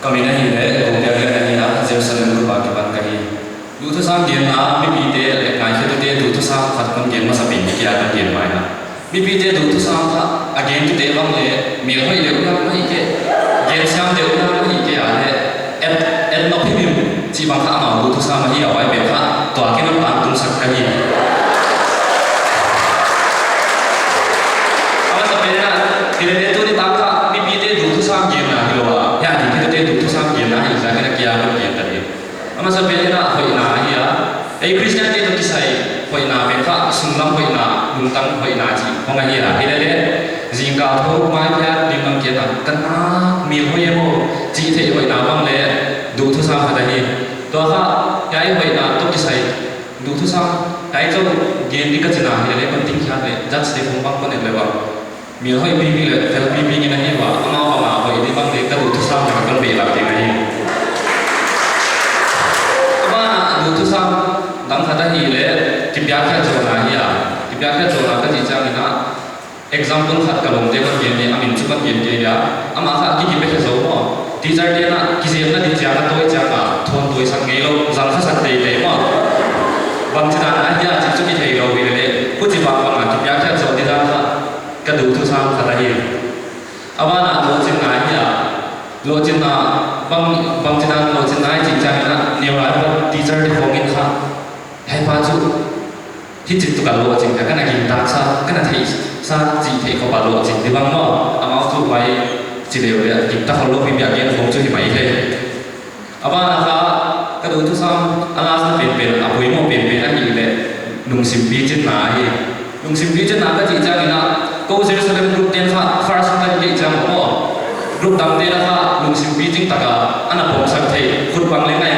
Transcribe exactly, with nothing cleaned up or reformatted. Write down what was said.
Ka min ahihleh Gopia Lian ahi a, Jerusalem group a kipan ka hi. Duhthusam genna, mipite leh ngaikhiatute duhthusam khat kon gen masa pen hi kei a, kon gen mai a. Mipite duhthusam kha a gentute bang leh mel hoih deuh hiam ahihkeileh, gen siam deuh hiam ahihkeileh, et, et nop himhim chih bang kha amau duhthusam ahi a, huai pen kha tua ken hon tangtung sak ka hi. A masapen in, himahleh tuni tak kha mipite duhthusam genna hilou a, hiai dingkhiatute duhthusam genna hi ziakin a kia hon gen ta di. A masapen in hoihna ahi a, ei Christian te toh kisai hoihna pen kha sunglam hoihna, lungtang hoihna chih hong ahi a. Himahleh zingkal thou maiphiat, limnam kiatna, ka na mel hoih e maw chih theih hoihna bang leh duhthusam khat ahi. Tua kha hiai hoihna toh kisai duhthusam, hiai chauh gen di ka chih na himahleh kon dingkhiat leh judge te khong bang kon et leh bang, mel hoih pipi leh fel pipi ngen ahi ua, amau bang a hoih di bang leh ka duhthusam na kon behlap ding ahi. A ban ah duhthusam dang khat ahihleh kipiakkhiat zohna ahi a. Kipiakkhiat zohna ka chih chiangin, example khat ka lawmte kon gen ni, a min chu kon gen kei dia. Amah kha ki, kipekhe zou maw. Teacher te'n a kizepna di chiang a tawi chiang a, thon tawi sak ngeilou, zang kha sak teitei maw. Bangchidan ahia chih chu kitheilou himahleh, huchibang bang a kipiakkhiat zoh di dan kha ka duhthusam khat ahi. A ban ah lohchinna ahi a. Lohchinna, bang, bangchidan lohchinna i chih chiangin, neulai teacher te khong in kha, hiai pa chu hichi tuk a lohching ka, ka na gintak sa, ka na theih sa chih theih khop a lohching di bang maw. Amau chu huai chi leh leh gintak khol lou pi bia gen khong chu hi mai thei. A ban ah kha ka duhthusam a last na penpen, a poimoh penpen ahihleh lungsim pichinna ahi. Lungsim pichinna ka chih chiangin, kou Jerusalem group te'n kha first time kei chiang maw, group dangte na kha lungsim piching tak a ana pom sak thei, khut bang leh ngai